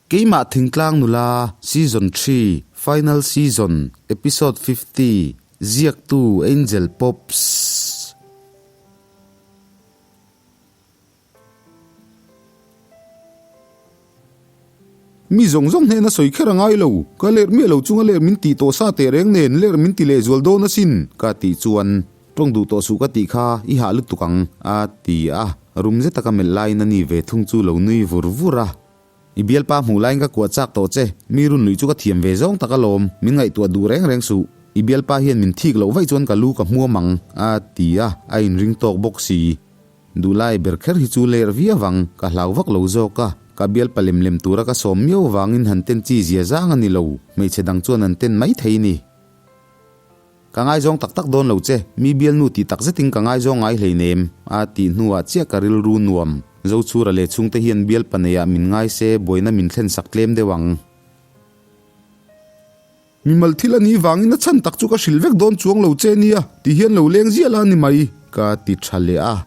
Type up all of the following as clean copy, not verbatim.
Keimah Thingtlang Nula Season Xii Final Season Episode 50 Ziaktu Angel Pops. Mi zawng zawng hnena sawi kher a ngai lo, ka ler miah lo chunga ler min tih tawh sa teh reng nen ler min ti lehzual dawn asin ka tih chuan tawng duh tawh suh ka tih kha i hah lutuk ang a ti a, rum zeta ka melh laiin a ni ve thung chu lo nui vur vur a. I bialpa hmuh laiin ka kuah chak tawh che, mi run luih chu ka thiam ve zawng tak alawm, min ngaihtuah duh reng reng suh. I bialpa hian min thik loh vaih chuan ka lu ka hmuam ang, a ti a, a inring tawk bawk si. Duhlai ber kher hi chu ler viau ang, ka hlau vak lo zawk a, ka bialpa lem lem tura ka sawm miau vangin han ten chi zia zang a ni lo, hmeichhe dang chuan an ten mai thei ni. Ka ngaizawng tak tak dawn lo che, mi bialnu tih tak zetin ka ngaizawng ngai hleinem, a tih hnuah chiah ka rilru nuam. Zochhura leh chhungte hian bialpa neiah min ngai se buaina min thlen sak tlem deuh ang. Mimal thil a nih vangin a chhan tak chu ka hrilh vek dawn chuang lo che nia, ti hian lo leng ziah la ni mai, ka ti tha leh a.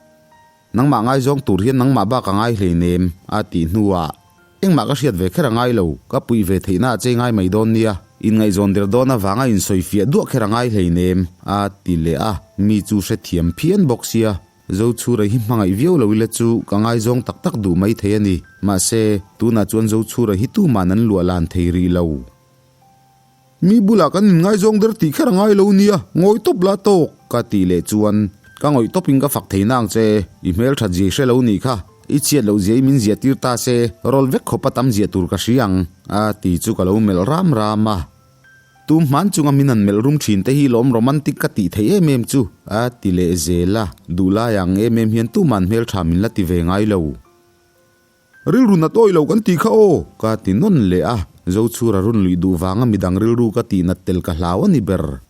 Nangmah ngaizawng tur hian nangmah bak a ngai hleinem, a tih hnuah, Engmah ka hriat ve kher a ngai lo, ka puih ve theihna a chei ngai mai dawn nia, inngaihzawn der dawn avanga insawifiah duah kher a ngai hleinem, a ti leh a, mi chu hrethiam phian bawk sia, Zochhura hi hmangaih viau lo ila chu ka ngaizawng tak tak duh mai thei a ni, mahse, tunah chuan Zochhura hi tuman an luah lan thei rih lo. Mi bulah kan inngaizawng der tih kher a ngai lo nia, ngawi tawp la tawk, ka tih leh chuan ka ngawih tawpin ka fak thei nang che, i hmelthat zia i hre lo nih kha, i chhiat loh zia i min ziah tir ta se, rawl vek khawpa tam ziah tur ka hria ang, a ti chu ka lo melh ram ram a. Tum hman chunga min han melh rum thin te hi lawm romantic ka tih theih em em chu, a ti leh zel a, duhlai ang em em hian tuman hmeltha min la ti ve ngai lo. Rilru nat awih lo kan tih kha aw, ka ti nawn leh a, Zochhura run luih duh vanga midang rilru ka tih nat tel ka hlau a ni ber.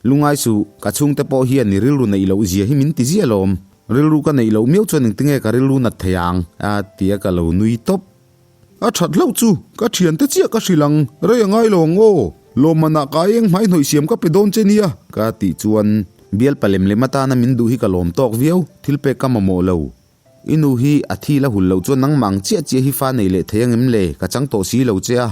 Lungai suh, ka chhungte pawh hian i rilru neih loh zia hi min ti ziah lawm. Rilru ka neih loh miau chuan engtinge ka rilru nat thei ang, a ti a ka lo nui tawp. A that hlauh chu, ka thiante chiah ka hrilh ang, rei a ngai lo ang aw, lawmmanah ka eng hmai hnawih siam ka pe dawn che nia, ka tih chuan bialpa lem lem atana min duh hi ka lawm tawk viau, thil pek ka mamawh lo. I nu hi a thi la hul loh chuan nangmah ang chiah chiah hi fa nei leh thei angem le? Ka chang tawh si lo che a.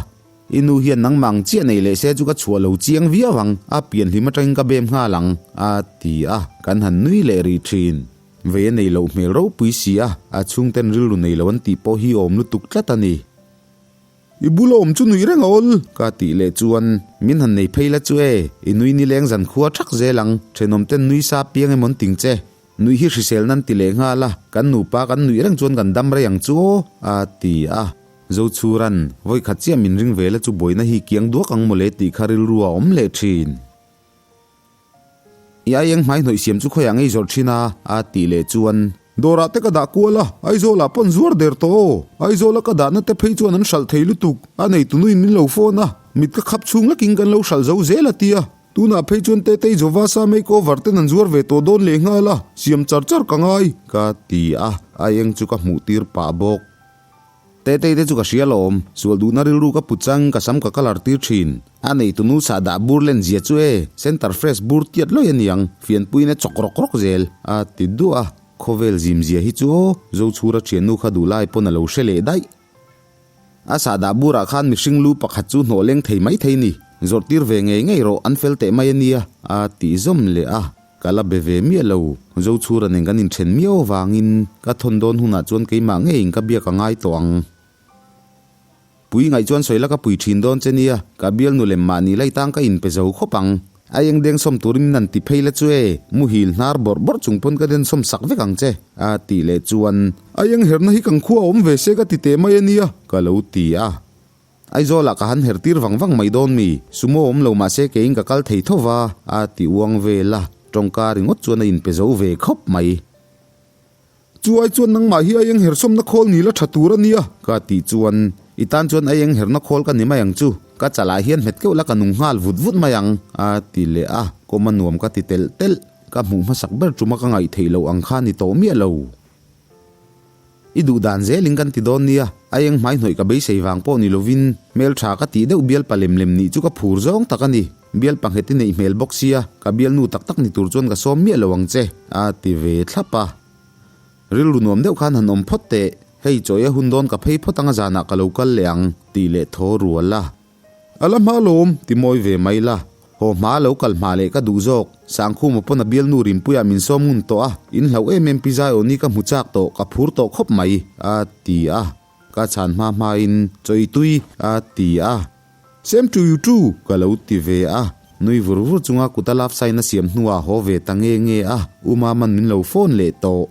I nu hian nangmah ang chiah nei leh se chu ka chhuah lo chiang viau ang, a pian hlim atangin ka bem nghal ang, a ti a, kan han nui leh rih thin. Vei a nei loh hmel ropui si a, a chhungten rilru nei lo an tih pawh hi awm lutuk tlat a ni. I bula awm chu nuih reng a awl, ka tih leh chuan min han nei phei la chu e, i nui nileng zan khua thak zel ang, thenawmten nui sa piang emaw an ting che. Nuih hi hrisel nan ti leh nghal a, kan nupa kan nuih reng chuan kan dam rei ang chu aw, a ti a. Zochhuran, vawi khat chiah min ring ve la chu buaina hi kiang duak ang mawle tih kha rilru a awm leh thin. I aieng hmai hnawih siam chu khawiah ngei zawrh thin a, a tih leh chuan. Dawrah te ka dah kual a, Aizawlah pawn zuar der tawh aw. Aizawla ka dahna te phei chuan an hralh thei lutuk, a neitunuin min lo phone a, mit ka khap chhung lakin kan lo hralh zo zel a ti a. Tunah phei chuan Tetei Jovasa makeover ten an zuar ve tawh dawn leh nghal a, siam char char ka ngai, ka ti a, a eng chu ka hmuh tir pah bawk. Tetei te chu ka hria lawm, sual duhna rilru ka put chang ka sam ka colour tir thin. A neitunu sah dah bur len zia chu e, center fresh bur tiat lawih a niang, fianpuiin a chawk rawk rawk zel, a ti duah a, khawvel zim zia hi chu aw, Zochhura thiannu kha duhlai pawn a lo hre leh daih. A sahdah burah khan mihring lu pakhat chu hnawh leng thei mai thei ni. Zawrh tir ve ngei ngei rawh, an fel teh mai a nia, a tih zawm leh a. Ka la be ve miah lo. Zochhura nen kan inthen miau avangin ka thawn dawn hunah chuan keimah ngeiin ka biak a ngai tawh ang. Pui ngaih chuan sawi la ka pui thin dawn che nia, ka bialnu lem mahni laitang ka inpe zo khawp ang. A eng deng sawm turin min han ti phei la chu e, muhil hnar bawrh bawrh chung pawn ka den sawm sak vek ang che, a tih leh chuan. A eng herna hi kan khua awm ve se ka ti teh mai a nia, ka lo ti a. Aizawlah ka han her tir vang vang mai dawn mi, sumo awm lo mah se keiin ka kal thei tho va, a ti uang vel a, tawngka ringawt chuan a inpe zo ve khawp mai. Chu ai chuan nangmah hi aieng hersawmna khawl ni la tha tur a nia, ka tih chuan i tan chuan aieng herna khawl ka ni mai ang chu, ka chalah hian hmet keuh la ka nung nghal vut vut mai ang, a ti leh a, kawm a nuam ka ti telh telh, ka hmuh hmasak ber tuma ka ngaih theih loh ang kha ni tawh miah lo. I duh dan zelin kan ti dawn nia, aieng hmai hnawih ka beisei vang pawh ni lovin hmeltha ka tih deuh bialpa lem lem nih chu ka phur zawng tak a ni. Bialpa nghet i neih hmel bawk sia, ka bialnu tak tak ni tur chuan ka sawm miah lo ang che, a ti ve thlap a. Rilru nuam deuh khan han awm phawt teh. Hei chawi a hun dawn ka phei phawt anga zanah ka lo kal leh ang tih leh thaw rual a. A la hma lawm, ti mawi ve mai la. Haw hma lo kal hma leh ka duh zawk. Sangkhuma pawn a bialnu Rinpuiah min sawm ngun tawh a, in hlauh em em pi zai aw ni ka hmu chak tawh, ka phur tawh khawp mai, a ti a. Ka chhan hma hmain, Chawi tui, a ti a. Same to you too, ka lo ti ve a. Nui vur vur chunga kuta love sign a siam hnuah haw ve ta nge nge a, U Maman min lo phone leh tawh.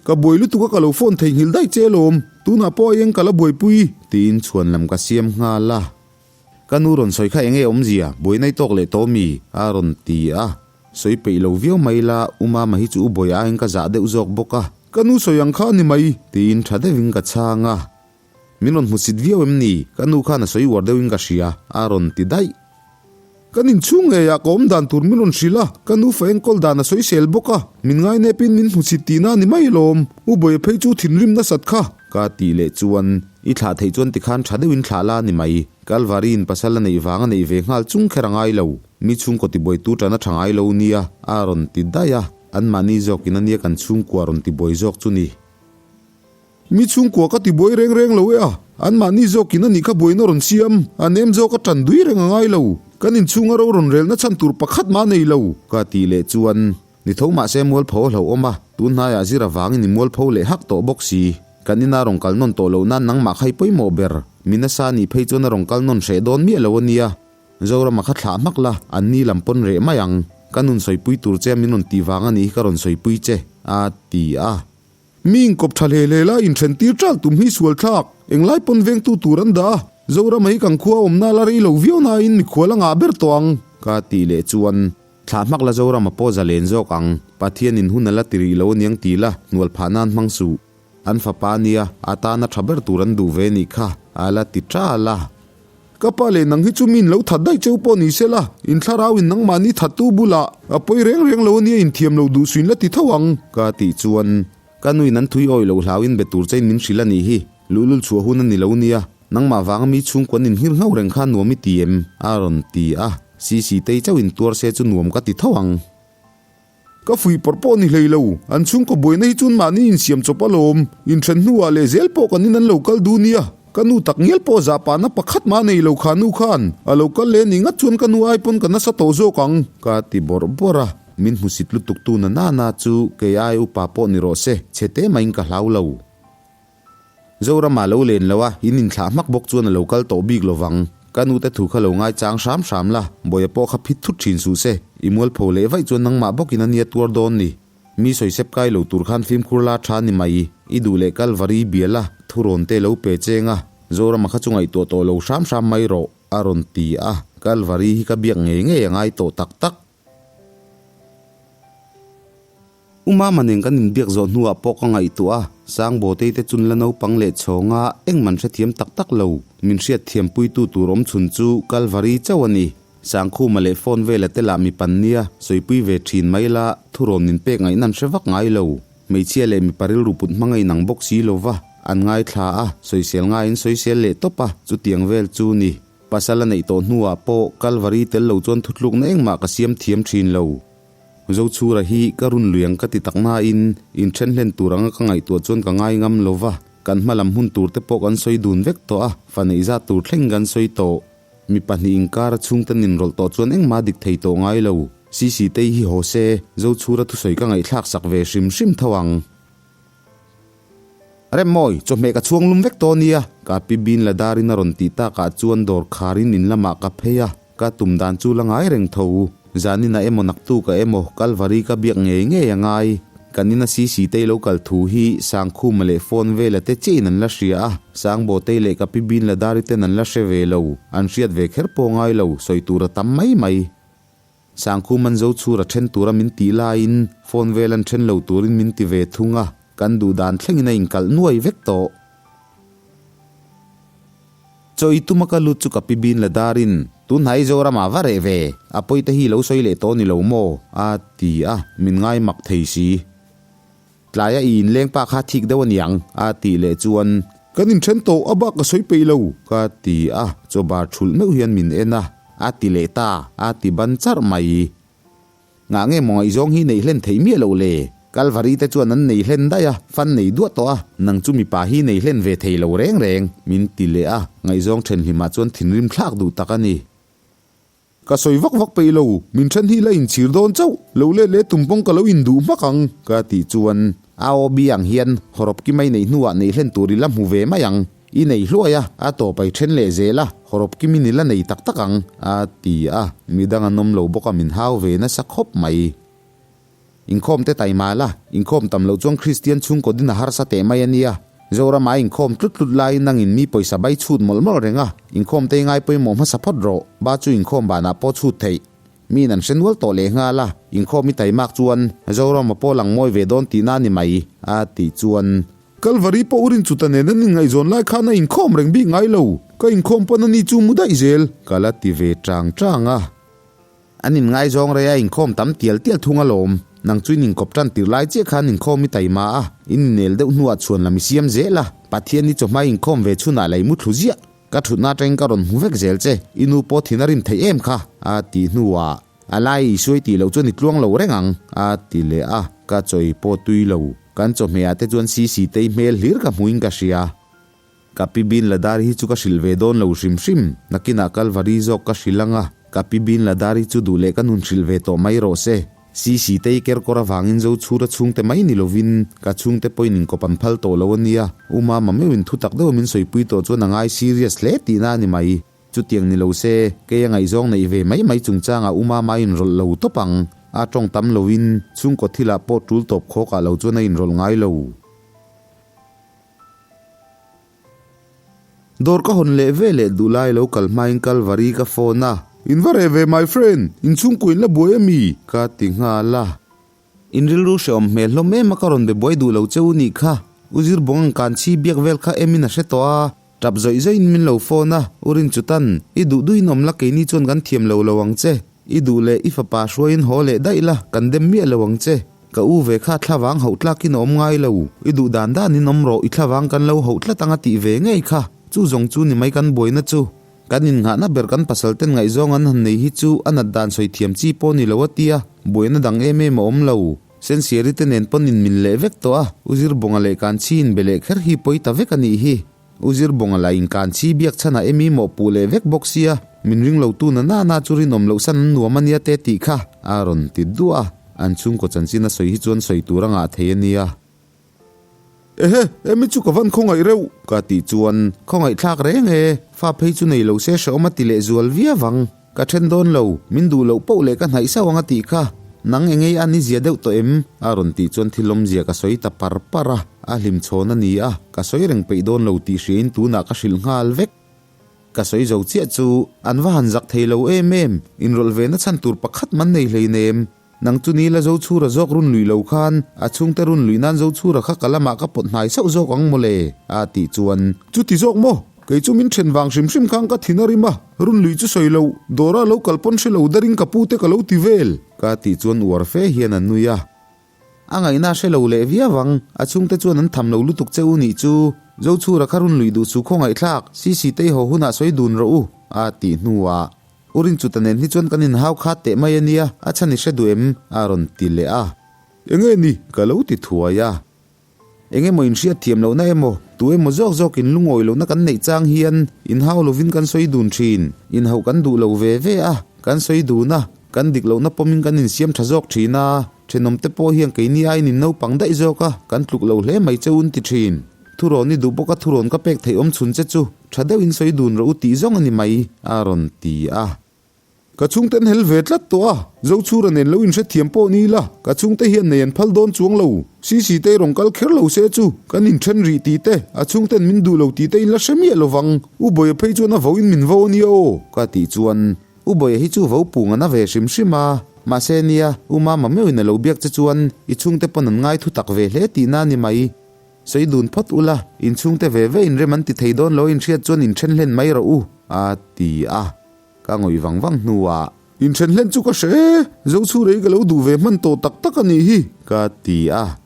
Ka buai lutuk a ka lo phone theihnghilh daih che alawm, tunah pawh a eng ka la buaipui, tiin chhuan lam ka siam nghal a. Ka nu rawn sawi kha enge awmzia, buai nai tawk leh tawh mi? a rawn ti a. Sawi peih lo viau mai la, U Mama hi chu u buai aiin ka zah deuh zawk bawk a. Ka nu sawi ang kha a ni mai, tiin tha deuhin ka chhang a. Min rawn hmusit viau em ni? Ka nu khan a sawi uar deuhin ka hria, a rawn ti daih. Kan inchhung ngeiah ka awm dan tur min rawn hrilh a, ka nu fa enkawl dan a sawisel bawk a, min ngainepin min hmusit tihna a ni mai lawm. U Bawia phei chu thinrim nasat kha. Ka tih leh chuan, I thlah theih chuan tikhan tha deuhin thlah la a ni mai. Kalvari-in pasal a neih vang a neih ve nghal chung kher a ngai lo. Mi chhungkaw tibuaitu tan a tha ngai lo nia, a rawn ti daih a. Anmahni zawkin a nia kan chhungkua rawn tibuai zawk chu ni. Mi chhungkua ka ti buai reng reng lo e a, anmahni zawkin a nih kha buaina rawn siam, a nem zawk a tan dui reng a ngai lo, kan inchhunga ro rawn relna chhan tur pakhat mah nei lo, ka tih leh chuan ni tho mahse mualpho a hlauhawm a, tun hnaiah zir avangin i mualpho leh hak tawh bawk si, kan ina rawn kal nawn tawh loh nan nangmah kha i pawimawh ber, mi nasa nih phei chuan a rawn kal nawn hreh dawn miah lo a nia, Zorama kha thlah hmak la, an ni lam pawn reh mai ang, ka nun sawipui tur che a min rawn tih vang a nih hi ka rawn sawipui che, a ti a. Mi inkawp tha hle hle la inthen tir ṭalh tum hi sual thlak, englai pawn vengtu tur an dah a, Zorama hi kan khua awmna la rei lo viau nain mikhual a ngah ber tawh ang, ka tih leh chuan thlah hmak la Zorama pawh zalen zawk ang, Pathianin hun a la ti rih lo aniang ti la, hnual phah nan hmang suh. An fapa ania, a tana tha ber tur an duh ve nih kha, a la ti ṭal a. Ka pa leh nang hi chu min lo that daih cheu pawh ni se la, in thlarau in nangmahni thattu bulah a pawi reng reng lo ania inthiam lo duh suin la ti tho ang, ka tih chuan ka nuin an thui awih lo hlauin be tur chein min hrilh a nih hi, luhlul chhuah hun a ni lo nia, nangmah vanga mi chhungkuan in nghir nghauh reng kha nuam i ti em? a rawn ti a, Sisitei chauhin tuar se chu nuam ka ti tho ang. Ka fuih pawrh pawh ni hlei lo, an chhungkaw buaina hi chuan mahni insiam chawp alawm, inthen hnuah leh zel pawh kan in an lo kal duh nia, ka nu tak ngial pawh zahpahna pakhat mah nei lo kha nu khan a lo kal leh ni ngat chuan ka nu ai pawn ka nasa tawh zawk ang, ka ti bawrh bawrh a, min hmusit lutuk tu na nana chu kei ai upa pawh ni rawh se, chhe te maiin ka hlau lo. Zorama lo len lo a, in inthlah hmak bawk chuan a lo kal tawh bik lo vang. Ka nute thu kha lo ngaichang hram hram la, Bawia pawh kha phit thut thin suh se, i mualpho leh vaih chuan nangmah bawkin a nia tuar dawn ni. Mi sawisep kai lo tur khan fimkhur la tha ni mai, i duh leh Kalvari bia la, thurawn te lo pe cheng a, Zorama kha chu ngaihtuah tawh lo hram hram mai rawh, a rawn ti a, Kalvari hi ka biak ngei ngei a ngai tawh tak tak. U Mama nen kan inbiak zawh hnuah pawh ka ngaihtuah a, Sangbawtei te chun la naupang leh chhawnga engman hrethiam tak tak lo, min hriatthiam puitu tur awm chhun chu Kalvari chauh a ni. Sangkhuma leh phone vela te lah mi pan nia, sawipui ve thin mai la, thurawn min pek ngaihna an hre vak ngai lo. Hmeichhia leh mipa rilru put hmang a inang bawk si lo va, an ngaithla a, sawisel ngaiin sawisel leh tawp a, chutiang vel chu ni. Pasal a neih tawh hnuah pawh Kalvari tel lo chuan thutlukna engmah ka siam thiam thin lo. Zochhura hi ka run lui ang ka ti tak nain inthen hlen tur anga ka ngaihtuah chuan ka ngai ngam lo va, kan hma lam hun tur te pawh kan sawi dun vek tawh a, fa neih zat tur thleng kan sawi tawh. Mi pahnih inkar a chhungte nin rawlh tawh chuan engmah dik thei tawh ngai lo. Sisitei hi haw se, Zochhura thusawi ka ngaihthlak sak ve hrim hrim tho ang. Remmawi, chawhmeh ka chhuang lum vek tawh nia, ka pi bin la darin a rawn tih takah chuan dawr kharin in lamah ka phei a, ka tum dan chu la ngai reng tho. Zaninah emaw naktukah emaw Kalvari ka biak ngei ngei a ngai. Kan ina Sisitei lo kal thu hi Sangkhuma leh phone vela te chiahin an la hria a, Sangbawtei leh ka pi bin la dari ten an la hre ve lo, an hriat ve kher pawh ngai lo, sawi tur a tam mai mai. Sangkhum an zo chhur a then tura min tih laiin phone vel an then lo turin min ti ve thung a, kan duh dan thlengin a inkalh nuai vek tawh. Chaw i tuma ka lut chu ka pi bin la darin, Tunhnai Zoramah va reh ve, a pawi te hi lo sawi leh tawh ni lo maw? a ti a, min ngai mak thei si. Tlaia i inleng pa kha thik deuh a niang, a tih leh chuan. Kan inthen tawh, a bak ka sawi peih lo, ka ti a, chaw bar thulh meuh hian min en a, a ti leh ta, a ti ban charh mai. Ngah nge maw ngaihzawng hi neih hlen theih miah loh le? Kalvari te chuan an nei hlen daih a, fan nei duah tawh a, nang chu mipa hi nei hlen ve thei lo reng reng, min ti leh a, ngaihzawng thenhlimah chuan thinrim thlak duh tak a ni. Ka sawi vak vak peih lo, min then hi la inchhir dawn chauh, lo let leh tum pawng ka lo induh hmak ang, ka tih chuan AOB ang hian hawrawp ki mai neih hnuah neih hlen tur i la hmu ve mai ang, i nei hluai a, a tawp ai then leh zel a, hawrawp kimin i la nei tak tak ang, a ti a, midang an awm lo bawk a min hau ve nasa khawp mai. Inkhawm te taima la, inkhawm tam loh chuan Kristian chhungkaw din a harsa teh mai a nia. Zorama inkhawm tlut tlut laiin nangin mi pawisa bai chhut mawlh mawlh reng a, inkhawm te i ngai pawimawh hmasa phawt rawh, ba chu inkhawm banah pawh chhut theih. Miin an hre nual tawh leh nghal a, inkhawm i taimak chuan Zorama pawh lang mawi ve dawn tihna a ni mai, a tih chuan. Kalvari pawh urin chuta nen an inngaihzawn lai khan a inkhawm reng bik ngai lo, ka inkhawm pawn a ni chu mu daih zel, ka la ti ve chang chang a. An inngaizawng rei a inkhawm tam tial tial thung alawm. Nang chu in inkawp tan tir lai chiah khan inkhawm i taima a, in innel deuh hnuah chhuan lam i siam zel a. Pathian i chawhma inkhawm ve chhunah lei mu thlu ziah. Ka thutna atangin ka rawn hmu vek zel che, i nu pawh thin a rim theih em kha? a tih hnuah, A lai i suai tih loh chuan i tluang lo reng ang, a ti leh a. Ka chawi pawh tui lo. Kan chawhmehah te chuan Sisitei hmel hlir ka hmuin ka hria. Ka pi Bin Ladari hi chu ka hrilh ve dawn lo hrim hrim, nakinah Kalvari zawk ka hrilh ang a, ka pi Bin Ladari chu duh leh ka nun hrilh ve tawh mai rawh se. Sisi tei kerkawr avangin zo chhura chhungte mai ni lovin ka chhungte pawhin inkawp an phal tawh lo a nia, U Mama meuhin thu tak deuha min sawipui tawh chuan a ngai serious hle tihna a ni mai. Chutiang ni lo se, kei a ngaihzawng neih ve mai mai chungchangah U Mama a inrawlh lo tawp ang. A tawng tam loin chhungkaw thilah pawh tul tawp khawkah lo chuan a inrawlh ngai lo. Dawr ka hawn leh ve leh duh lai lo kal hmain Kalvari ka phone a. In va reh ve my friend, in chhungkaw in la buai ami? Ka ti nghal a. In rilru hrehawm hmel hlawm em a ka rawn be buai duh lo che u nih kha. U Zir bawng ang kan chhi biak vel kha em in a hre tawh a. Tap zawih zawih in min lo phone a, U Rinchutan, i duh duh in awm la keini chuan kan thiam lo lo ang che. I duh leh i fapa hruaiin haw leh daih la, kan dem miah lo ang che. Ka u ve kha thlavang hauh tlakin a awm ngai lo. I duh dan danin awm rawh, i thlavang kan lo hauh tlat ang a tih ve ngei kha. Chu zawng chu ni mai kan buaina chu. Kan innghahna ber kan pasal ten ngaihzawng an han nei hi chu a nat dan sawi thiam chi pawh ni lo a tia, buaina dang em em a awm lo. Sensiari te nen pawn in min leh vek tawh a, U Zirbawnga leh Kanchhi in be leh kher hi pawi ta vek a nih hi. U Zirbawnga lah in kan chhi biak chhanah Emy mawh puh leh vek bawk sia, min ring lo tu na na na chu rinawm loh san an nuam a nia te tih kha a rawn ti duah a, an chhungkaw chanchin a sawi hi chuan sawi tur a ngah thei a nia. Ehe, Emy chu ka van khawngaih reuh ka tih chuan khawngaih thlak reng e, fa phei chu nei lo se hrehawm a ti leh zual viau ang. Ka then dawn lo, min duh loh poh leh ka hnaih sauh ang a tih kha. Nang engei a ni zia deuh tawh em? A rawn tih chuan thil awmzia ka sawi ta par par a, a hlimchhawn a ni a, ka sawi reng peih dawn lo tih hriain tunah ka hrilh nghal vek. Ka sawi zo chiah chu an va han zak thei lo em em, inrawlh ve na chhan tur pakhat man nei hleinem. Nang chu ni la Zochhura zawk run lui lo khan a chhungte run lui nan Zochhura kha ka lamah ka pawt hnai sauh zawk ang mawle a tih chuan. Chuti zawk maw? Kei chu min then vang hrim hrim khan ka thin a rim a, run lui chu sawi lo, dawra lo kal pawn hre lo darin ka pu te ka lo ti vel ka tih chuan uar fe hian a nui a. A ngaihna hre lo leh viau ang, a chhungte chuan an tham lo lutuk che u nih chu. Zochhura kha run lui duh su khawngaihthlak, Sisi tei haw hunah sawi dun rawh u a tih hnuah. U Rinchuta nen hi chuan kan inhau khat teh mai a nia, a chhan i hre duh em? a rawn ti leh a. Enge ni? ka lo ti thuai a. Eng emaw inhriat thiam lohna emaw, tu emaw zawk zawk in lungawi lohna kan neih chang hian inhau lovin kan sawi dun thin. Inhauh kan duh lo ve ve a, kan sawi dun a, kan dik lohna pawmin kan insiam tha zawk thin a. Thenawmte pawh hian keini aiin in naupang daih zawk a, kan tluk lo hle mai che un ti thin. Thurawn i duh bawk a thurawn ka pek theih awm chhun che chu tha deuhin sawi dun rawh u tih zawng a ni mai, a rawn ti a. Ka chhungte an hel ve tlat tawh a, Zochhura nen lo inhrethiam pawh ni ila, ka chhungte hian nei an phal dawn chuang lo. Sisi te rawn kal kher lo se chu kan inthen rih tih te, a chhungten min duh lo tih te in la hre miah lovang. U Bawia phei chuan a vo in min vo a nia aw, ka tih chuan U Bawia hi chu vo pung a na ve hrim hrim a, mahse nia, U Mama meuhin a lo biak che chuan i chhungte pawn an ngai thu tak ve hle tihna a ni mai. Sawi dun phawt ula, in chhungte ve ve inrem an ti thei dawn lo inhriat chuan inthen hlen mai rawh u, a ti a. Ka ngawih vang vang hnuah. Inthen hlen chu ka hre e, Zochhurei ka lo duh ve hman tawh tak tak a nih hi, ka ti a.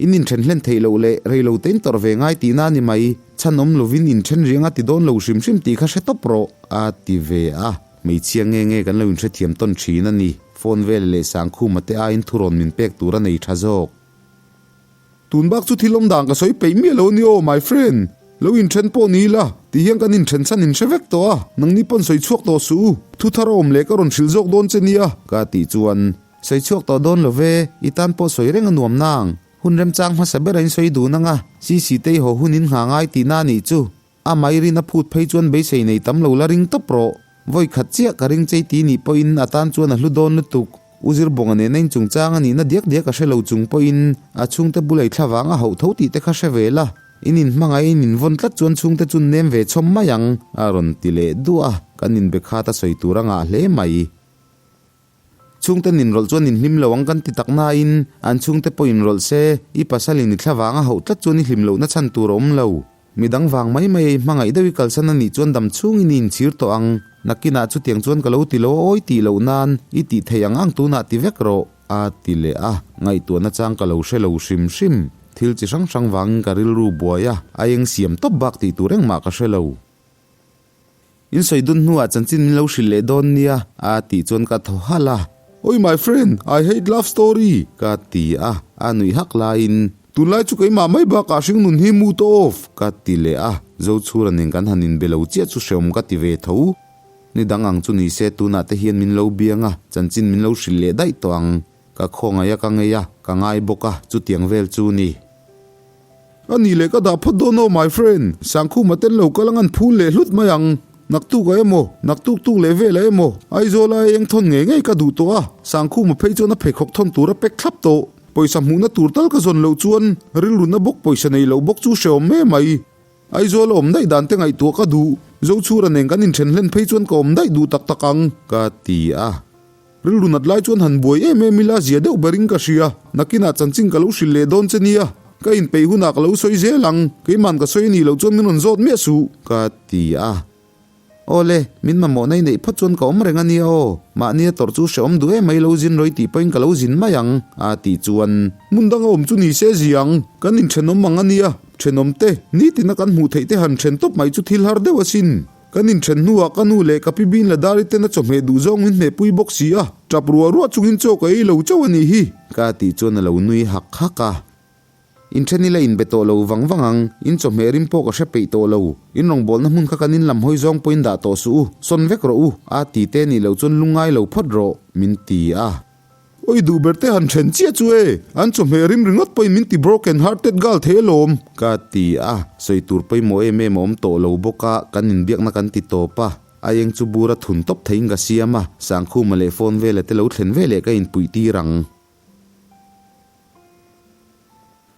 In inthen hlen theih loh leh rei lo te in tawrh ve ngai tihna a ni mai, chhan awm lovin inthen riang a ti dawn lo hrim hrim tih kha hre tawp rawh, a ti ve a. Hmeichhia nge nge kan lo inhrethiam tawn thin a ni, phone vel leh Sangkhuma te aiin thurawn min pek tur a nei tha zawk. Tun bak chu thil awm dan ka sawi peih miah lo a ni aw, my friend. Lo inthen pawh ni ila, ti hian kan inthen chhan in hre vek tawh a, nangni pawn sawi chhuak tawh suh u. Thu thar a awm leh ka rawn hrilh zawk dawn che nia, ka tih chuan. Sawi chhuak tawh dawn lo ve, i tan pawh sawi reng a nuam nang. Hun remchang hmasa ber a in sawi dun ang a, Sisi te i haw hun in nghah ngai tihna a nih chu. A mai rin a phut phei chuan beisei nei tam lo la ring tawp rawh. Vawi khat chiah ka ring chei ti nih pawhin a tan chuan a hlu dawn lutuk. U Zirbawnga nena in chungchang a nihna diak diak a hre lo chung pawhin a chhungte bula i thla vang a hauh tho tih te kha hre ve la. In inhmangaih in invawn tlat chuan chhungte chu nem ve chhawm mai ang, a rawn ti leh duah a, kan inbe khat a sawi tur a ngah hle mai. Chhungte ninrawlh chuan inhlim lo ang kan ti tak nain an chhungte pawh inrawlh se, i pasalin i thla vang a hauh tlat chuan i hlim lohna chhan tur a awm lo. Midang vang mai mai a i hmangaih deuh i kalsan a nih chuan dam chhungin i inchhir tawh ang. Nakinah chutiang chuan ka lo ti lo a awi tih loh nan i tih theih ang ang tunah ti vek rawh, a ti leh a. Ngaihtuahna chang ka lo hre lo hrim hrim. Thil chi hrang hrang vangin ka rilru buai a, a eng siam tawp bak tih tur engmah ka hre lo. In sawi dun hnuah chanchin min lo hrilh leh dawn nia, a tih chuan ka thaw halh a. Oi my friend, I hate love story, ka ti a, a nuih hak laiin, Tunlai chu keimah mai bakah hringnun hi mood off, ka ti leh a, Zochhura nen kan han inbe lo chiah chu hreawm ka ti ve tho. Ni dang ang chu ni se tunah te hian min lo biang a, chanchin min lo hrilh leh daih tawh ang. Ka khawngaih a ka ngei a, ka ngai bawk a, chutiang vel chu ni. A nih leh ka dah phawt dawn aw my friend, Sangkhuma ten lo kal ang an phul leh hlut mai ang. Naktuk ah emaw, naktuk tuk leh vel ah emaw, Aizawl a eng thawn ngei ngei ka duh tawh a, Sangkhuma phei chuan a pheikhawk thawn tur a pek thlap tawh. Pawisa hmuhna tur tal ka zawn loh chuan rilruna bawk pawisa nei loh bawk chu hreawm me mai. Aizawl a awm daih dan te ngaihtuah ka duh, Zochhura nen kan inthen hlen phei chuan ka awm daih duh tak tak ang, ka ti a. Rilru nat lai chuan han buai em em ila zia deuh berin ka hria. Nakinah chanchin ka lo hrilh leh dawn che nia. Ka inpeih hunah ka lo sawi zel ang. Keiman ka sawi a nih loh chuan min rawn zawt miah suh, ka ti a. Awle, min mamawhna i neih phawt chuan ka awm reng a nia aw. Mahnia tawrh chu hrehawm duh em mai lo zin rawih tih pawhin ka lo zin mai ang, a tih chuan. Hmun danga awm chu ni se zia ang. Kan inthenawm ang a nia. Thenawmte, nitina kan hmuh theih te han then tawp mai chu thil har deuh asin. Kan inthen hnuah ka nu leh ka pi bin la dari ten a chawhmeh duh zawng min hmehpui bawk si a, tap ruah ruah chungin chaw ka ei lo chauh a nih hi. Ka tih chuan a lo nui hak hak a. Inthen ila inbe tawh lo vang vang ang, in chawhmeh rim pawh ka hre peih tawh lo. In rawngbawlna hmun kha kan in lam hawi zawng pawhin dah tawh suh u, sawn vek rawh u, a ti te nih loh chuan lungngai lo phawt rawh, min ti a. Oi duh ber te han then chiah chu e, an chawhmeh rim ringawt pawhin min ti broken hearted gal thei alawm, ka ti a, sawi tur pawimawh em em a awm tawh lo bawk a, kan inbiakna kan ti tawp a, a eng chu bura thun tawp theiin ka siam a, Sangkhuma leh phone vela te lo thlen veleh ka inpuih tir ang.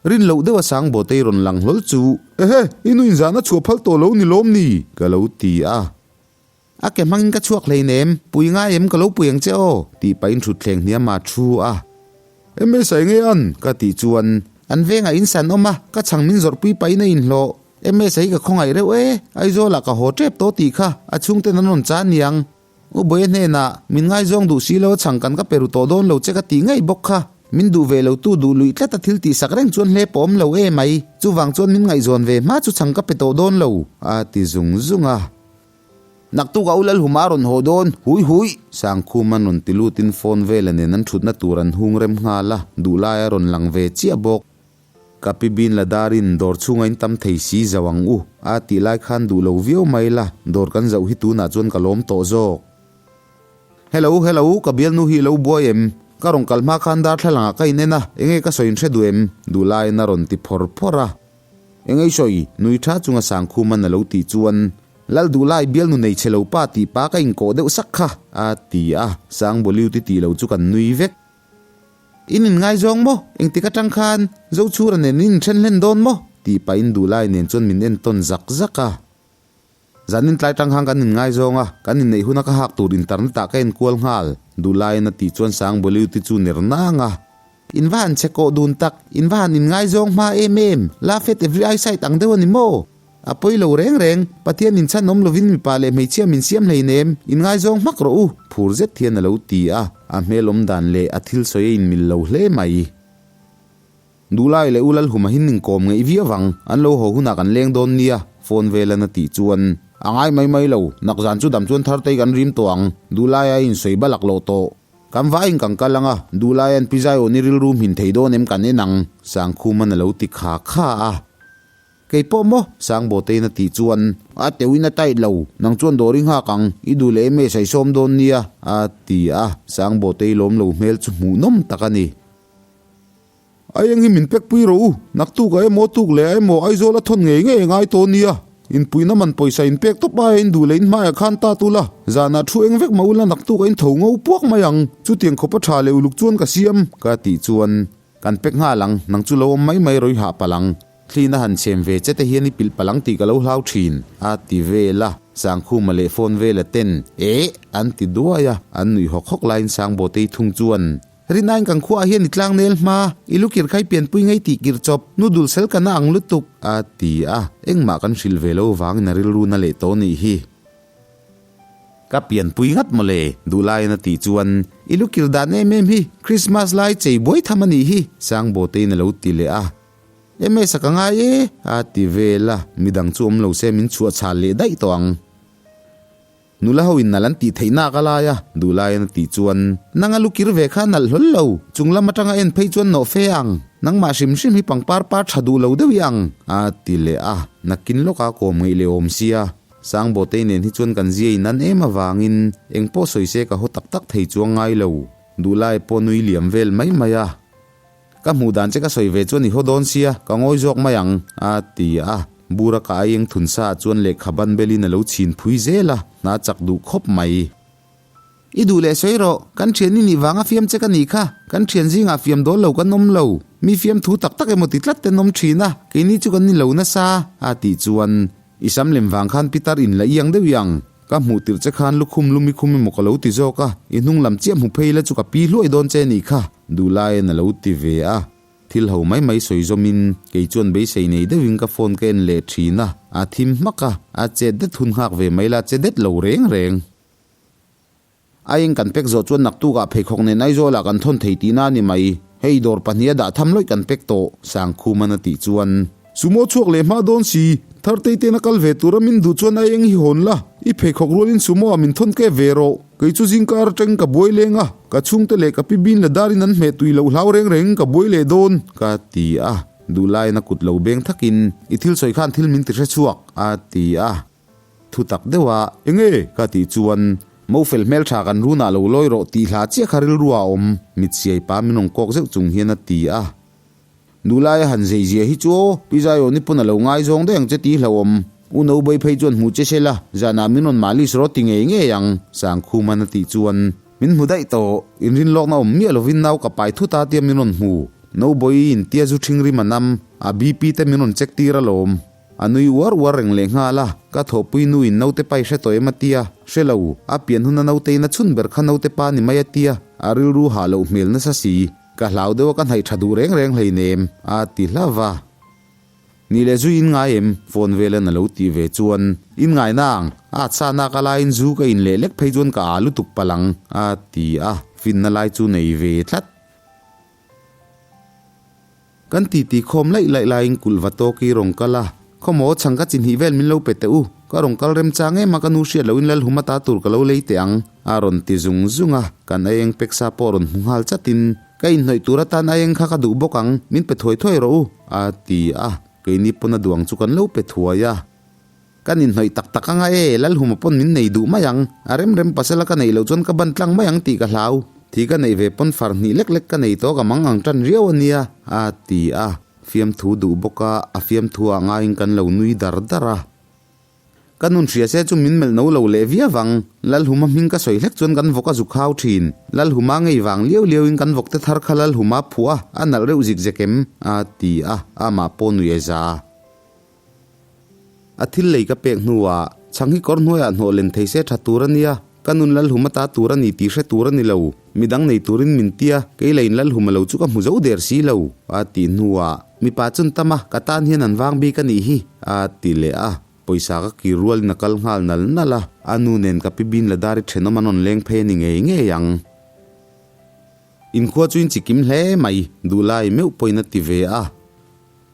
Rin loh deuh a Sangbawtei rawn lang hlawl chu, Ehe, i nu inzahna chhuah phal tawh lo ni lawm ni? ka lo ti a. A ke hmangin ka chhuak hleinem, pui ngai em ka lo pui ang che aw, tih pahin thutthleng hniam a thu a. MS a enge an? ka tih chuan, An vengah in san awm a, ka chhang min zawrhpui pahin a inhlawh. MS a hi ka khawngaih reuh e, Aizawlah ka haw tep tawh tih kha a chhungten an rawn chan niang. U Bawia hnenah, Min ngaizawng duh si lo a chhang kan ka pe ru tawh dawn lo che ka tih ngaih bawk kha. Min duh ve lo tu duh luih tlat a thil tih sak reng chuan hle pawh awm lo e mai. Chuvang chuan min ngaihzawn ve hma chu chhang ka pe tawh dawn lo, a ti zung zung a. Naktuk a u Lalhuma a rawn haw dawn, hui hui! Sangkhum an rawn ti lutin phone vela nen an thutna tur an hung rem nghal a, duhlai a rawn lang ve chiah bawk. Ka pi bin la darin dawr chhunga in tam thei si zauh ang u, a tih lai khan duh lo viau mai la, dawr kan zauh hi tunah chuan ka lawm tawh zawk. Hello, hello, ka bialnu hi i lo buai em? Ka rawn kal hma khan darthlalangah ka inen a, enge ka sawi in hre duh em? Duhlaiin a rawn ti phawr phawr a. Engei sawi, nui tha chunga Sangkhuman a lo tih chuan, Lal Duhlai bialnu nei chhe lo pa tih pa ka inkawh deuh sak kha, a ti a, Sangbawliu ti tih lo chu kan nui vek. In inngaizawng maw? Engtik atang khan Zochhura nen in inthen hlen dawn maw? tih pahin Duhlai nen chuan min entawn zak zak a. Zanin tlai tang khan kan inngaizawng a, kan inneih huna ka hak tur internet ah ka enkual nghal, Duhlaiin a tih chuan Sangbawliu ti chu ner nang a. In va han chhe kawh dun tak, in va han inngaizawng hma em em, laugh at every eyesight ang deuh a ni maw? A pawi lo reng reng, Pathian in chhan awm lovin mipa leh hmeichhia min siam hleinem, inngaizawng hmak rawh u, phur zet hian a lo ti a, a hmel awm dan leh a thil sawi a inmil lo hle mai. Duhlai leh U Lalhuma hin inkawm ngeih viau vang, an lo haw hunah kan leng dawn nia, phone velan a tih chuan, A ngai mai mai lo, nakzan chu dam chuan Thartei kan rim tawh ang, Duhlaia insawi balak loh tawh. Kan vaiin kan kal ang a, duhlaia'n pi Zaiawni rilru hmin thei dawn em kan en ang, Sangkhuma'n a lo ti kha kha a. Kei pawh maw? Sangbawtein a tih chuan, A teuhin a tight lo, nang chuan dawr i nghak ang, i duh leh em e saisawm dawn nia, a ti a, Sangbawtei lawm lo hmel chu hmuhnawm tak a ni. A eng hi min pek pui rawh u, naktuk a emaw tuk leh a emaw Aizawl a thawn ngei ngei a ngai tawh nia, inpuihna man pawisa in pek tawp aia in duh leh in hmaiah khan ta tul a, zanah thu eng vek mah ula naktuk a in tho ngo puak mai ang, chutiang khawp a tha leh uluk chuan ka siam, ka tih chuan kan pek nghal ang, nang chu lo awm mai mai rawih hah palh ang. Thlin a han chhem ve che te hian i pilh palh ang tih ka lo hlau thin, a ti vel a, Sangkhuma leh phone vela ten, Eh! an ti duai a, an nuih hawk hawk laiin Sangbawtei thung chuan, Rinain kan khuaah hian i tlang nel hma, i lu kir khai pianpui ngei tih kir chawp, nu dul sel ka na ang lutuk, a ti a, engmah kan hrilh ve lo vangin a rilru na leh tawh nih hi. Ka pianpui ngat mawle, duhlaiin a tih chuan, i lu kir dan em em hi, Christmas lai chei buai tham a nih hi, Sangbawtein a lo ti leh a. MS a ka ngai e, a ti vel a, midang chu awm lo se min chhuah chhal leh daih tawh ang. Nula ho in nalh an tih theih nak a lai a, duhlaiin a tih chuan, Nang a lu kir ve kha nalh hlawl lo, chung lam atanga en phei chuan nawh fe ang, nangmah hrim hrim hi pangpar par tha duh lo deuh i ang, a ti leh a, nakin lawka kawm ngeih leh awm sia, Sangbawtei nen hi chuan kan zia in an em avangin eng pawh sawi se ka haw tak tak thei chuang ngai lo, duhlai pawh nui liam vel mai mai a. Ka hmuh dan che ka sawi ve chuan i haw dawn sia, ka ngawi zawk mai ang, a ti a. Bura ka aieng thun sa ah chuan lehkha ban belin a lo chhin phui zel a, hna chak duh khawp mai. I duh leh sawi rawh, kan thian i nih vanga fiam che ka nih kha, kan thian zingah fiam dawl lo kan awm lo, mi fiam thu tak tak emaw ti tlat ten awm thin a, keini chu kan ni lo nasa, a tih chuan i sam lem vang khan pitar in la iang deuh i ang. Ka hmuh tirh che khan lukhum lumi khum emaw ka lo ti zawk a, i hnung lam chiah hmu phei la chu ka pi hluai dawn che nih kha, Duhlaiin a lo ti ve a. Thil ho mai mai sawi zawmin kei chuan beisei nei deuhin ka phone ka en leh thin a, a thim hmak a, a chet det hun nghak ve mai la che det lo reng reng. A eng kan pek zawh chuan naktukah pheikhawk nen Aizawlah kan thawn thei tihna a ni mai. Hei dawr pahniha dah tham lawih kan pek tawh, Sangkhuman a tih chuan. Sumo chhuak leh hma dawn si, Thartei tena kal ve tura min duh chuan a eng hi hawn la, i pheikhawk rualin sumo ah min thawn kep ve rawh. Kei chu zingkar atangin ka buai leng a, ka chhungte leh ka pi bin la darin an hmeh tui loh hlau reng rengin ka buai leh dawn, ka ti a. Duhlaiin a kut lo beng thakin, I thil sawi khan thil min ti hre chhuak, a ti a. Thu tak deuh a, Enge? ka tih chuan, Mo fel hmel tha kan runah lo lawi rawh tih hla chiah kha rilru a awm, mit siai pa min rawn kawk zeuh chung hian a ti a. Nulai a han zei zia hi chu aw, Pi Zaiawni pawn a lo ngaizawng daih ang che tih hlauhawm. U Nobei phei chuan hmu che se la, zanah min rawn malis rawh ti ngei ngei ang, Sangkhuman a tih chuan, Min hmu daih tawh, inrinlawkna awm miah lovin nau ka pai thut a tia min rawn hmu. Nobei intia zu ṭhing rim a nam, a BP te min rawn check tir alawm. A nui uar uar reng leh nghal a, ka thawhpui nu in naute pai hre tawh em a tia, hre lo, a pian huna naute in a chhun ber kha naute pa ni mai a tia, a rilru hah loh hmel nasa si, ka hlau deuh a ka hnaih tha duh reng reng hleinem, a ti hlauh a. Ni leh zu in ngai em? Phone velan a lo tih ve chuan, In ngai na ang, a chhah nak a laiin zu ka in leh lek phei chuan ka aa lutuk palh ang, a ti a, finna lai chu nei ve tlat. Kan titi khawm laih laih laiin kulh va tawk i rawn kal a, Khawmaw chhang ka chi hnih vel min lo pe teh u, ka rawn kal remchang em a ka nu hriat loin Lalhuma ta tur ka lo lei teh ang, a rawn ti zung zung a, kan aieng peksa pawh rawn hmu nghal chatin, Ka inhnawih tur atan aieng kha ka duh bawk ang, min pe thuai thuai rawh u, a ti a, keini pawn a duang chu kan lo pe thuai a. Kan inhnawih tak tak anga e, Lalhuma pawn min nei duh mai ang, a rem rem pasala ka neih loh chuan ka ban tlang mai ang tih ka hlau. Thi ka neih ve pawn far hnih lek lek ka nei tawh ka mang ang tan riau a nia, a ti a. Fiamthu duh bawk a, a fiamthu ah ngaiin kan lo nui dar dar a. Ka nun hria se chu min melh no lo leh viau ang, Lalhuma hming ka sawi hlek chuan kan vawk a zu khau thin. Lalhuma ngei vang liau liau in kan vawk te thar kha Lalhuma phuah a, a nalh reuh zik zek em? a ti a, amah pawh nui a za. A thil lei ka pek hnuah chhang hi kawr hnuaiah hnawh len thei se tha tur a nia, ka nun Lalhum ata tur a ni tih hre tur a ni lo, midang nei turin min tia, kei leiin Lalhum a lo chu ka hmu zo der si lo, a tih hnuah mipa chun tam a, ka tan hian an vang bik a nih hi, a ti leh a, pawisa ka kir rualin a kal nghal nal nal a, a nu nen ka pi bin la dar i thenawm an rawn leng phei a ni ngei ngei ang. Inkhua chu in chikim hle mai, duhlai meuh pawhin a ti ve a.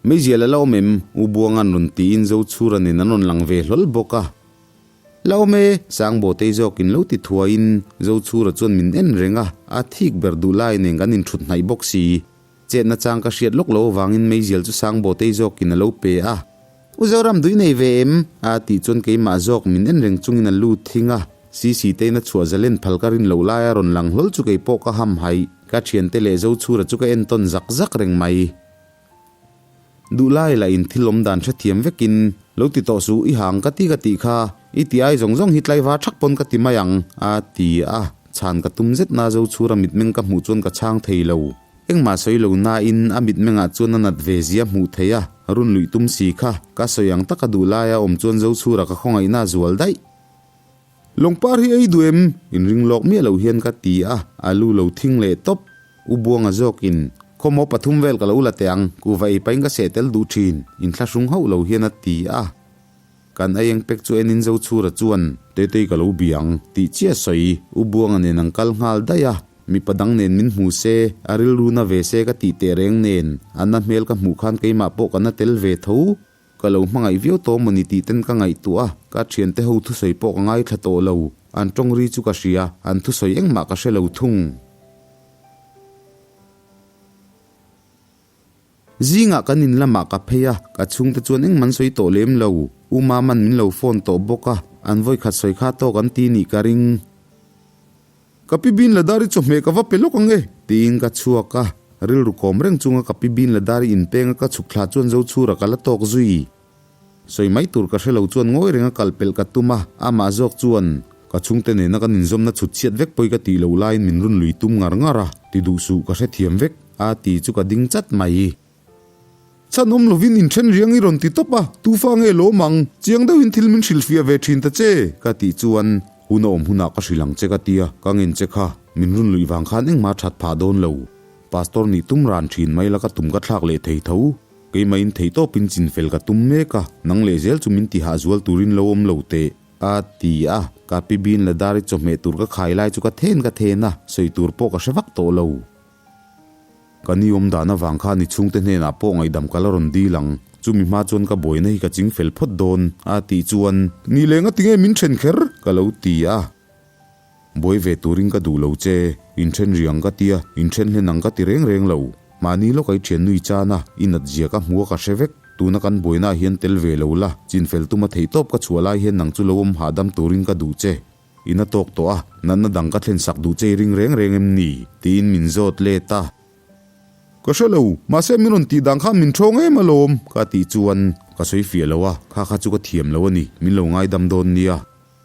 Meizial a la awm em? U Buanga'n rawn tiin Zochhura nen an rawn lang ve hlawl bawk a. La awm e, Sangbawtei zawkin lo ti thuaiin Zochhura chuan min en reng a, a thik ber duh lai nen kan inthut hnaih bawk si. Chetna chang ka hriat lawk lo avangin meizial chu Sangbawtei zawkin a lo pe a. U Zoram dui nei ve em? a tih chuan keimah zawk min en reng chungin a lut thing a. Sisi tein a chhuah zalen phal ka rin loh laia rawn lang hlawl chu keipawh ka ham haih. Ka thiante leh Zochhura chu ka entawn zak zak reng mai. Duhlai lah in thil awm dan hrethiam vekin, Lo ti tawh suh, i hang ka ti ka tih kha, i ti ai zawng zawng hi tlaivar thak pawn ka ti mai ang, a ti a. Chhan ka tum zet na Zochhura mitmeng ka hmuh chuan ka chhang thei lo. Engmah sawi lo nain a mitmengah chuan a nat ve zia hmuh theih a, run luih tum si kha, ka sawi ang taka duhlaia awm chuan Zochhura ka khawngaihna a zual daih. Lawngpar hi ei duh em? Inring lawk miah lo hian ka ti a, a lu lo thing leh tawp. U Buanga zawkin, Khawmaw pathum vel ka lo la teh ang, kuhva ei pahin ka seh tel duh thin, inthlahrung hauh lo hian a ti a. Kan aieng pek chu enin Zochhura chuan, Tetei ka lo bia ang, tih chiah sawi. U Buanga nen an kal nghal daih a, mipa dang nen min hmu se, a rilru na ve se ka tih teh reng nen, a na hmel ka hmuh khan keimah pawh ka na tel ve tho. Ka lo hmangaih viau tawh mawni tih ten ka ngaihtuah a, ka thiante ho thusawi pawh ka ngaithla tawh lo. An tawng ri chu ka hria, an thusawi engmah ka hre lo thung. Zingah kan in lamah ka phei a, ka chhungte chuan engmah an sawi tawh lem lo. U Maman min lo phone tawh bawk a, an vawikhat sawi kha tawk an ti nih ka ring. Ka pi bin la dar i chawhmeh ka va pe lawk ang e, tiin ka chhuak a. Rilru kawm reng chunga ka pi bin la dar i inpeng a ka chhuk thla chuan Zochhura ka la tawk zui. Sawi mai tur ka hre lo chuan ngawi renga kal pelh ka tum a, amah zawk chuan ka chhungte nena kan inzawmna chhut chhiat vek pawi ka tih loh laiin min run lui tum ngar ngar a, ti duh suh ka hrethiam vek, a ti chu ka ding chat mai. Chhan awm lovin inthen riang i rawn ti tawp a, tufa nge lawm ang, chiang deuhin thil min hrilhfiah ve thin ta che, ka tih chuan hun a awm hunah ka hrilh ang che ka tia, ka ngen che kha, min run luih vang khan engmah that phah dawn lo. Pastor nih tum ran thin mai la ka tum ka thlak leh thei tho, keimahin theihtawpin chinfel ka tum mek a, nang leh zel chu min tihah zual turin lo awm lo teh, a ti a, ka pi bin la dar i chawhmeh tur ka khai lai chu ka then ka then a, sawi tur pawh ka hre vak tawh lo. Ka ni awm dan avang khan i chhungte hnenah pawh ngaihdam ka la rawn dil ang. Chumi hma chuan ka buaina hi ka ching fel phawt dawn, a tih chuan, Ni leng a tinge min then kher? ka lo ti a. Buai ve turin ka duh lo che, inthen riang ka tia, inthen hlen ang ka ti reng reng lo. Mahni lawk a i thian nui chan a, i nat zia ka hmu a ka hre vek. Tuna kan buainaah hian tel ve lo la, chinfel tuma theihtawp ka chhuah lai hian nang chu lo awm hahdam turin ka duh che. I na tawk tawh a, natna dang ka thlen sak duh che i ring reng reng em ni? tiin min zawt let a. Ka hre lo, mahse min rawn tih dan khan min ṭhawng em alawm, ka tih chuan ka sawi fiah lo a, kha kha chu ka thiam lo a ni, min lo ngaidam dawn nia.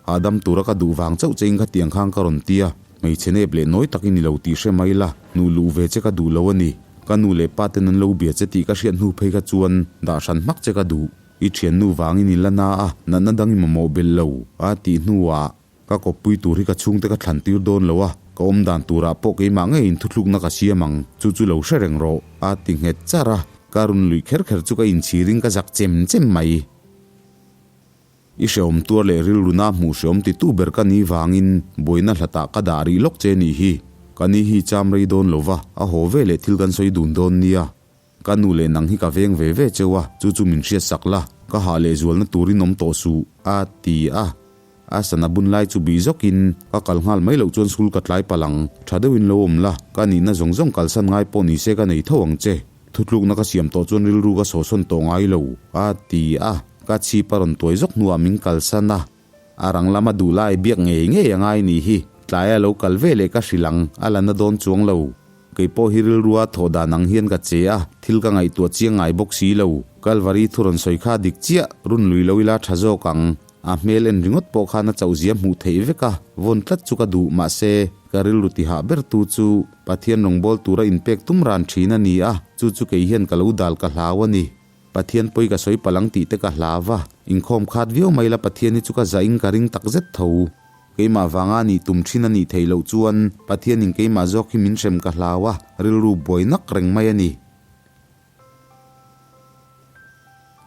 Hahdam tura ka duh vang chauh chein khatiang khan ka rawn ti a, hmeichhe nep leh nawi tak i ni lo tih hre mai la, hnuh luh ve che ka duh lo a ni. Ka nu leh pa ten an lo bia che tih ka hriat hnu phei kha chuan dah hran hmak che ka duh. I thiannu vangin i la na a, natna dang i mamawh belh lo, a tih hnuah ka kawppui tur hi ka chhungte ka thlan tir dawn lo a, ka awm dan turah pawh keimah ngeiin thuthlukna ka siam ang, chu chu lo hre reng rawh, a ti nghet char a, ka run luih kher kher chu ka inchhirin ka zak chem chem mai. I hrehawm tuar leh rilruna hmuh hrehawm titu ber ka ni vangin buaina hlatah ka dah rih lawk che nih hi. Ka ni hi cham rei dawn lo va, a haw ve leh thil kan sawi dun dawn nia. Ka nu leh nang hi ka veng ve ve cheu a, chu chu min hriat sak la, ka hah leh zualna turin awm tawh suh, a ti a. A sana bun lai chu bih zawkin, ka kal nghal mai loh chuan school ka tlai palh ang, tha deuhin lo awm la, ka nihna zawng zawng kalsan ngai pawh ni se ka nei tho ang che. Thutlukna ka siam tawh chuan rilru ka sawhsawn tawh ngai lo, a ti a. Ka chhip a rawn tuai zawk hnuah min kalsan a. A rang lama duh lai biak ngei ngei a ngai nih hi, tlaia lo kal ve leh ka hrilh ang, a la na dawn chuang lo. Kei pawh hi rilrua thawh dan ang hian ka che a, thil ka ngaihtuah chiang ngai bawk si lo. Kalvari thu rawn sawi kha dik chiah, run lui lo ila tha zawk ang. A hmel en ringawt pawh khan a chauh zia hmuh theih vek a, vawn tlat chu ka duh, mahse, ka rilru tihah ber tu chu Pathian rawngbâwl tura inpek tum ran thin a ni a, chu chu kei hian ka lo dal ka hlau a ni. Pathian pawi ka sawi palh ang tih te ka hlau va, inkhawm khat viau mai la Pathian hi chu ka zah in ka ring tak zet tho. Keimah vanga nih tum thin a nih theih loh chuan Pathianin keimah zawk hi min hrem ka hlau a, rilru buai nak reng mai a ni.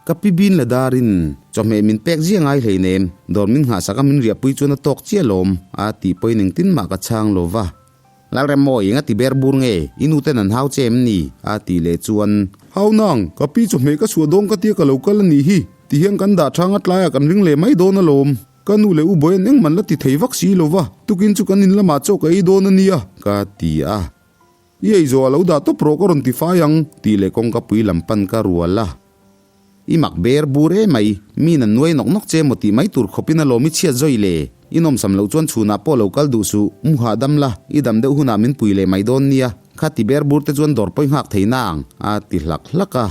Ka pi bin la darin chawhmeh min pek zia ngai hleinem, dawr min nghahsak a min riahpui chuan a tawk chiah lawm, a tih pawhin engtin mah ka chhang lo va. Lalremmawi, enga ti ber bur nge? I nu ten an hau che em ni? a tih leh chuan. Hau nang, ka pi chawhmeh ka chhuah dawn ka tia ka lo kal a nih hi, ti hian kan dah thang a tlaiah kan ring leh mai dawn alawm. Ka nu leh u Bawian engman la ti thei vak si lo va, tukin chu kan in lamah chaw ka ei dawn a nia, ka ti a. I ei zawh a lo dah tawp rawh ka rawn ti fai ang, tih leh kawngka pui lam pan ka rual a. I mak ber bur e mai, mi nan nuai nawk nawk che maw tih mai tur khawpin a lawm i chhiat zawi le. I nawmsam loh chuan chhunah pawh lo kal duh suh, mu hahdam la, i dam deuh hunah min pui leh mai dawn nia, kha ti ber bur te chuan dawr pawi nghak thei na ang, a ti hlak hlak a.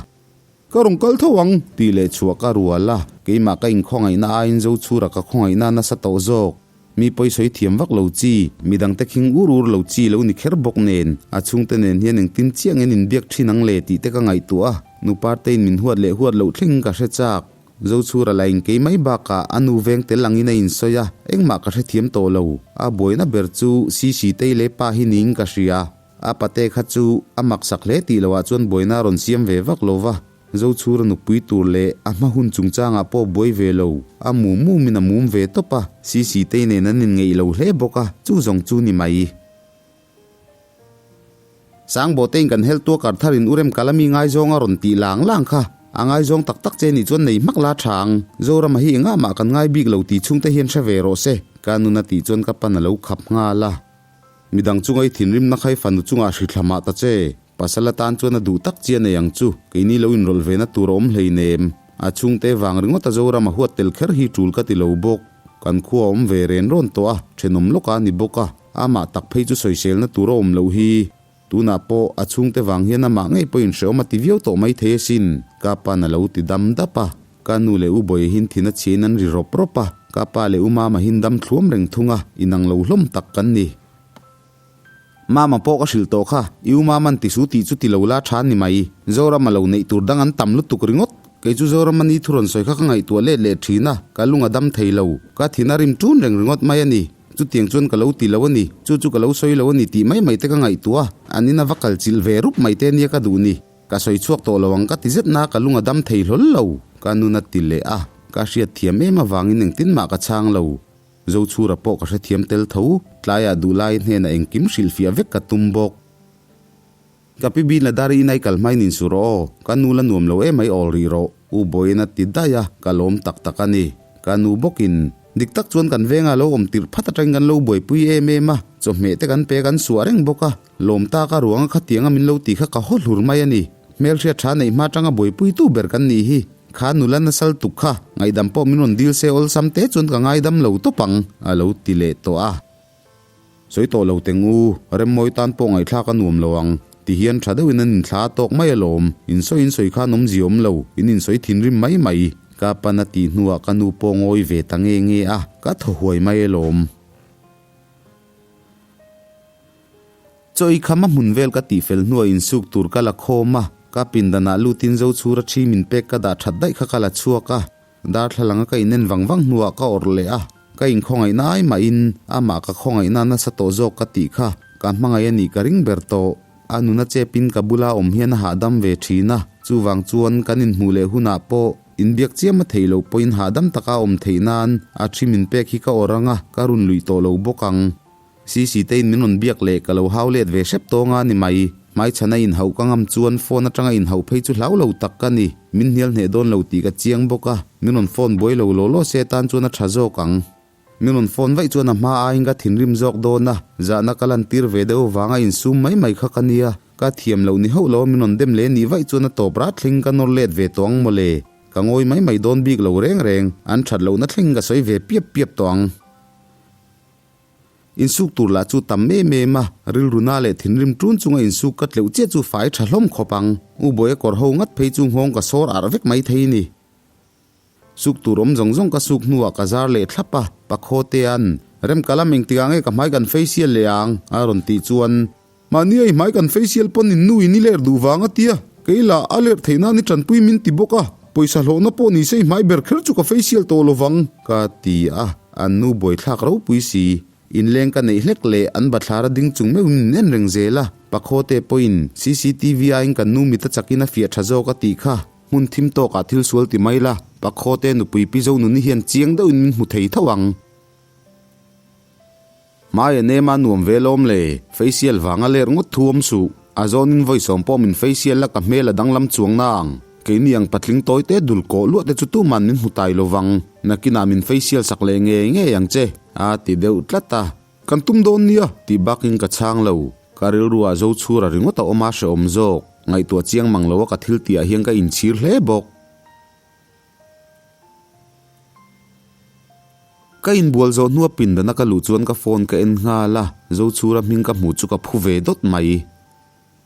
Ka rawn kal tho ang, tih leh chhuah ka rual a, keimah ka inkhawngaihna aiin Zochhura ka khawngaihna nasa tawh zawk. Mi pawi sawi thiam vak lo chi, midangte khing ur ur lo chi lo ni kher bawk nen, a chhungte nen hian engtin chiah ngen inbiak thin ang le tih te ka ngaihtuah a, nu Partein min huat leh huat loh thleng ka hre chak. Zochhura la in kei mai bakah a nu veng tel angin a insawi a, engmah ka hrethiam tawh lo. A buaina ber chu Sisitei leh pa hi niin ka hria. A pate kha chu a maksak hle tih loah chuan buaina a rawn siam ve vak lo va. Zochhura nupui tur leh a hma hun chungchangah pawh buai ve lo, a mum mumin a mum ve tawp a, Sisitei nen an inngeih lo hle bawk a, chu zawng chu ni mai. Sangbawtein kan helh tuak kar tharin u rem kal ami ngaizawng a rawn tih lang lang kha, a ngaizawng tak tak che nih chuan nei hmak la tha ang, Zorama hi engah mah kan ngai bik lo tih chhungte hian hre ve rawh se, ka nun a tih chuan ka pan a lo khap nghal a. Midang chunga i thinrimna kha i fanu chungah hri thla mah ta che, pasal atan chuan a duh tak chi a nei ang chu, keini lo inrawlh ve na tur a awm hleinem. A chhungte vang ringawt a Zoram a huat tel kher hi tul ka ti lo bawk. Kan khua a awm ve ren rawn tawh a, thenawm lawk a ni bawk a, amah tak phei chu sawiselna tur a awm loh hi. Tunah pawh a chhungte vang hian amah ngei pawhin hrehawm a ti viau tawh mai thei asin, ka pa'n a lo ti dam dap a. Ka nu leh u Bawihin thin a chhiain an ri rawp rawp a, ka pa leh u Mama hin dam thluam reng thung a, inang lo hlawm tak kan ni. Mama pawh ka hrilh tawh kha, i u Mama'n ti su tih chu ti lo la tha ni mai. Zorama lo neih tur dang an tam lutuk ringawt. Kei chu Zorama ni thu rawn sawi kha ka ngaihtuah let leh thin a, ka lung a dam thei lo. Ka thin a rim ṭun reng ringawt mai a ni. Chutiang chuan ka lo ti lo a ni, chu chu ka lo sawi lo a ni tih mai mai te ka ngaihtuah a, an in a va kal chilh ve rup mai te nia ka duh ni. Ka sawi chhuak tawh lo ang ka ti zet na ka lung a dam thei hlawl lo, ka nun a ti leh a, ka hriat thiam em avangin engtin mah ka chhang lo. Zochhura pawh ka hrethiam tel tho, tlaiah duhlai hnenah engkim hrilhfiah vek ka tum bawk. Ka pi bin la dar in ai kal hmain in su rawh aw, ka nu la nuam lo emai awl rih rawh, U Bawiin a ti daih a, ka lawm tak tak a ni. Ka nu bawkin, Dik tak chuan kan vengah lo awm tirh phat atangin kan lo buaipui em em a, chawhmeh te kan pe kan suah reng bawk a, lawm tak a ruang a khatiang a min lo tih kha ka haw hlur mai a ni. Hmelhriat tha neih hma atanga buaipuitu ber kan nih hi. Kha nula nasal tuk kha, ngaihdam pawh min rawn dil se awlsam te chuan ka ngaidam lo tawp ang, a lo ti leh tawh a. Sawi tawh lo teng u, Remmawi tan pawh ngaihthlak a nuam lo ang, ti hian tha deuhin an inthla a tawk mai alawm, insawi insawi khan awmzia awm lo, in insawi thinrim mai mai, ka pan a tih hnuah ka nu pawh ngawi ve ta nge nge a, ka thaw huai mai alawm. Chaw i kham a hmun vel ka tihfel hnuah insuk tur ka la khawm a, ka pindanah lutin Zochhura thi min pek ka dah that daih kha ka la chhuak a, Darthlalang a ka inen vang vang hnuah ka awrh leh a, ka inkhawngaihna ai mahin amah ka khawngaihna nasa tawh zawk ka tih kha ka hmangaih a nih ka ring ber tawh. A nuna chepin ka bula awm hian a hahdam ve thin a, chuvang chuan kan inhmuh leh hunah pawh inbiak chiam a theih loh pawhin hahdam taka awm theih nan a thi min pek hi ka awrh ang a, ka run luih tawh lo bawk ang. Sisi te in min rawn biak leh ka lo hau let ve hrep tawng a ni mai. Hmaichhana inhauh ka ngam chuan phone atanga inhauh phei chu hlau lo tak ka ni. Min hnial hneh dawn lo tih ka chiang bawk a, min rawn phone buai lo law law se tan chuan a tha zawk ang. Min rawn phone vaih chuan a hma aiin ka thinrim zawk dawn a, zahna ka lantir ve deuh avanga insum mai mai kha ka nia. Ka thiam loh ni hauh lo a min rawn dem leh nih vaih chuan a tawp rat thleng ka nawr let ve tawh ang mawle. Ka ngawi mai mai dawn bik lo reng reng, an that lohna thleng ka sawi ve piap piap tawh ang. Insuk tur lah chu tam em em a, rilru na leh thinrim ṭun chunga insuk ka tleuh chiah chu fai ṭha hlawm khawp ang. U Bawia kawr ho ngat phei chu nghawng ka sawr arh vek mai thei ni. Suk tur awm zawng zawng ka suk hnuah ka zar leh thlap a, Pakhaw Tea'n, Remka lam engtikah nge ka hmai kan facial leh ang? a rawn tih chuan, Mahni a i hmai kan facial pawn in nu in i ler duh vang a tia, kei lah a ler theih nan i tanpui min ti bawk a, pawisa hlawhna pawh ni se i hmai ber kher chu ka facial tawh lovang ka ti a, an nu buaithlak ropui si. Inleng ka neih hlek leh an bathlar a ding chung meuhin min en reng zel a, pakhaw te pawhin cctv aiin kan nu mit a chakin a fiah tha zawk a tih kha, hmun thim tawkah thil sual ti mai la, pakhaw te nupui pi Zonuni hian chiang deuhin min hmu thei tho ang. Hmai a nem a nuam ve lawm le, facial vang a ler ngawt thu awm suh, a zawnin vawi sawm pawh min facial la ka hmel a danglam chuang na ang. Keini ang patling tawi te dul kawh luah te chu tuman min hmu tai lovang, nakinah min facial sak leh ngei ngei ang che, a ti deuh tlat a. Kan tum dawn nia, tih bakin ka chhang lo. Ka rilruah Zochhura ringawt a awm a hrehawm zawk. Ngaihtuah chiang mang loa ka thil tihah hian ka inchhir hle bawk. Ka inbual zawh hnua pindana ka luh chuan ka phone ka en nghal a, Zochhura hming ka hmuh chu ka phu ve dawt mai.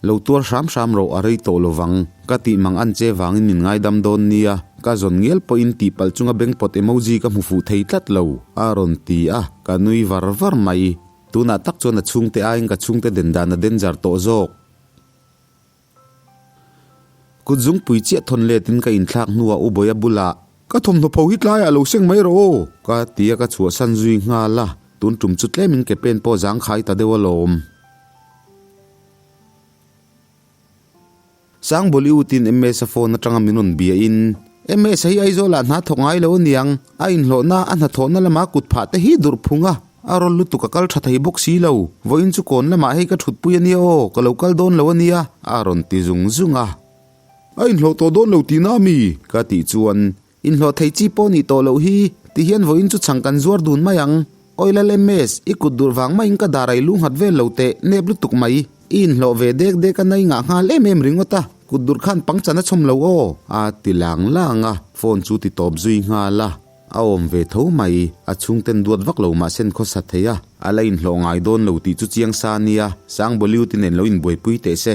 Lo tuar hram hram rawh a rei tawh lovang, ka tih mang an che vangin min ngaidam dawn nia, ka zawn ngial pawhin tihpalh chunga bengpawt emoji ka hmu fuh thei tlat lo, a rawn ti a, ka nui var var mai. Tunah tak chuan a chhungte aiin ka chhungte den dan a danger tawh zawk. Kut zungpui chiah thawn letin ka inthlak hnuah U Bawia bulah, Ka thawmhnaw pho hi tlaiah lo seng mai rawh aw, ka ti a ka chhuahsan zui nghal a, tun tum chu tlemin ke pen pawh zangkhai ta deuh alawm. Sangbawli utin MS-a phone atanga min rawn biahin, MS-a hi Aizawlah hna thawk ngai lo aniang, a inhlawhna a hnathawhna lama kut phah te hi durh phung a, A rawn lutuk a kal tha thei bawk si lo, vawiin chu kawn lamah hei ka thutpui a nia aw, ka lo kal dawn lo a nia, a rawn ti zung zung a. A inhlawh tawh dawn lo tihna a mi? Ka tih chuan, Inhlawh thei chi pawh nih tawh loh hi, ti hian vawiin chu chhang kan zuar dun mai ang. Awi lal MS, i kut durh vang maiin ka dar a i lu nghat vel lo teh, nep lutuk mai. I inhlawh ve dek dek a na i ngah nghal em em ringawt a, kut durh khan pangchan a chhawm lo aw, a ti lang lang a, phone chu ti tawp zui nghal a. A awm ve tho mai, a chhungten duat vak lo mah sen khawsa thei a, a la inhlawh ngai dawn lo tih chu chiang sa nia, Sang Bollywood-i nen lo inbuaipui teh se.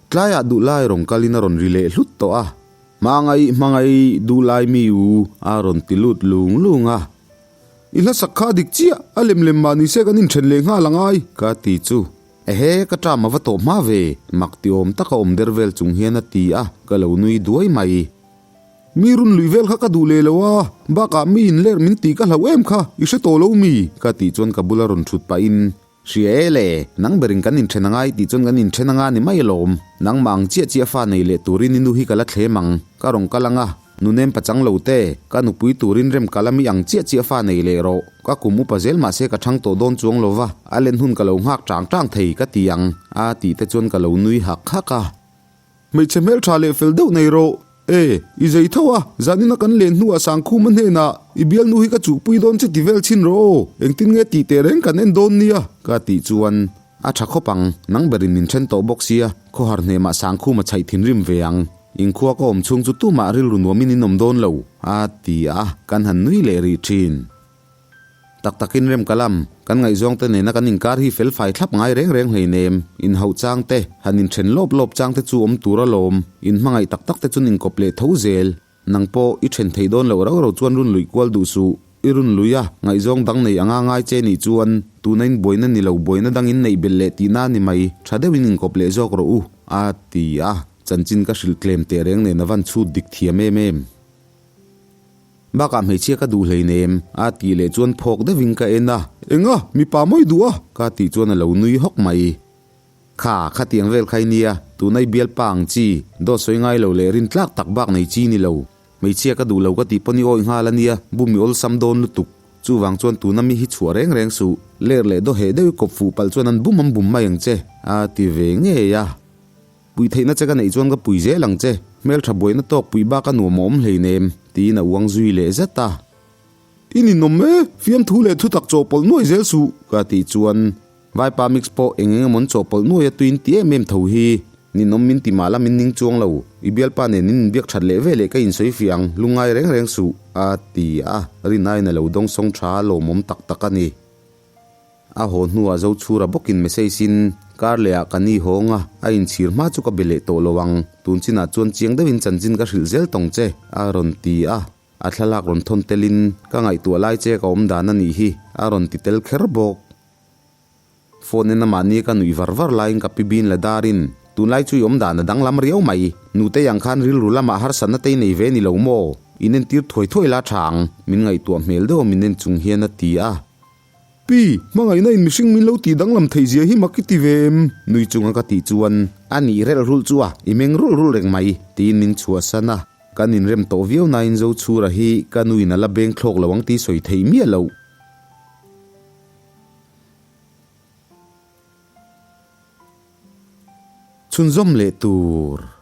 Tlaiah duhlai rawn kalin a rawn ri leh hlut tawh a, Hmangaih, hmangaih, duhlai mi u, a rawn ti lut lung lung a. I hlasak kha a dik chiah, a lem lem mah nise kan inthen leh nghal angai, ka ti chu. Ehe, ka ṭam a va tawh hma ve, mak ti awm taka awm der vel chung hian a ti a, ka lo nui duai mai. Mi run lui vel kha ka duh leh lo a, bakah mi inler min tih ka hlauh em kha, i hre tawh lo mi? Ka tih chuan ka bula rawn ṭhut pahin, Hria e le, nang berin kan inṭhen angai tih chuan kan inṭhen anga ni mai alawm, nangmah ang chiah chiah fa nei leh turin i nu hi ka la thlem ang, ka rawn kal anga, Nunem pachang lo te, ka nupui turin rem kal ami ang chiah chiah fa nei leh rawh. Ka kum upa zel mahse ka thang tawh dawn chuang lo va, a len hun ka lo nghak tang tang thei ka ti ang, a tih te chuan ka lo nui hak hak a. Hmeichhe hmeltha leh fel deuh nei rawh. E, i zei tho a, zanina kan len hnuah Sangkhuma hnenah i bialnu hi ka chuhpui dawn che ti vel chhin rawh aw, engtin nge tih teh reng kan en dawn nia, ka tih chuan a tha khawp ang, nang berin min then tawh bawk sia, khawhar hnemah Sangkhuma chhaih thinrim ve ang. Inkhua ka awm chhung chu tumah rilru nuamin in awm dawn lo, a ti a, kan han nui leh rih thin. Tak takin rem ka lam, kan ngaihzawngte nena kan inkar hi fel fai thlap ngai reng reng hleinem, inhauh chang te, han inthen lawp lawp chang te chu awm tur alawm, inhmangaih tak tak te chuan inkawp leh tho zel. Nang pawh i then thei dawn loh rau rau chuan run luih kual duh suh. I run lui a, ngaihzawng dang nei anga ngai che nih chuan tuna in buaina ni lo buaina dang in neih belh leh tihna ni mai, tha deuhin inkawp leh zawk rawh u, a ti a. Chanchin ka hrilh tlem teh reng nen a van chhut dik thiam em em. Bakah hmeichhia ka duh hleinem, a tih leh chuan phawk deuhin ka en a. Enga, mipa mawi duh a? ka tih chuan a lo nui hawk mai. Kha, khatiang vel kha i nia, tuna i bialpa ang chi, dawt sawi ngai lo leh rin tlak tak bak nei chi ni lo. Hmeichhia ka duh lo ka tih pawn i awih nghal a nia, bum i awlsam dawn lutuk. Chuvang chuan tuna mi hi chhuah reng reng suh, ler leh daw heh deuh i kawp fuh palh chuan an bum an bum mai ang che, a ti ve ngei a. Puih theihna che ka neih chuan ka pui zel ang che, hmeltha buaina tawk puih bak a nuam a awm hleinem, tiin a uang zui leh zet a. I ninawm e, fiamthu leh thutak chawhpawlh nuai zel suh, ka tih chuan Vaipa mix pawh eng eng emawn chawhpawlh nuai a tuin ti em em tho hi. Ninawm min ti mah la min ning chuang lo, i bialpa nen in inbiak that leh veleh ka insawi fiah ang, lungngai reng reng suh, a ti a, rinaiin a lo dawngsawng tha a lawmawm tak tak a ni. A haw hnuah Zochhura bawkin message in, Kar lehah ka ni hawng a, a inchhir hma chu ka be leh tawh lo ang, tun chinah chuan chiang deuhin chanchin ka hrilh zel tawng che, a rawn ti a. A thlalak rawn thawn telin, Ka ngaihtuah lai che ka awm dan a nih hi, a rawn ti tel kher bawk. Phone en a mahni ka nuih var var laiin ka pi bin la darin, Tunlai chu i awm dan a danglam riau mai, nutei ang khan rilru lamah harsatna te i nei ve ni lo maw? Inentir thuai thuai la tha ang, min ngaihtuah hmel deuh a min en chung hian a ti a. Pi, hmangaihna in mihring min lo tih danglam theih zia hi mak i ti ve em? Nui chunga ka tih chuan, A nih relh rulh chu a, i meng rulh rulh reng mai, tiin min chhuahsan a. Kan inrem tawh viau nain Zochhura hi ka nuin a la beng thlawk lo ang tih sawi theih miah loh. Chhunzawm leh tur.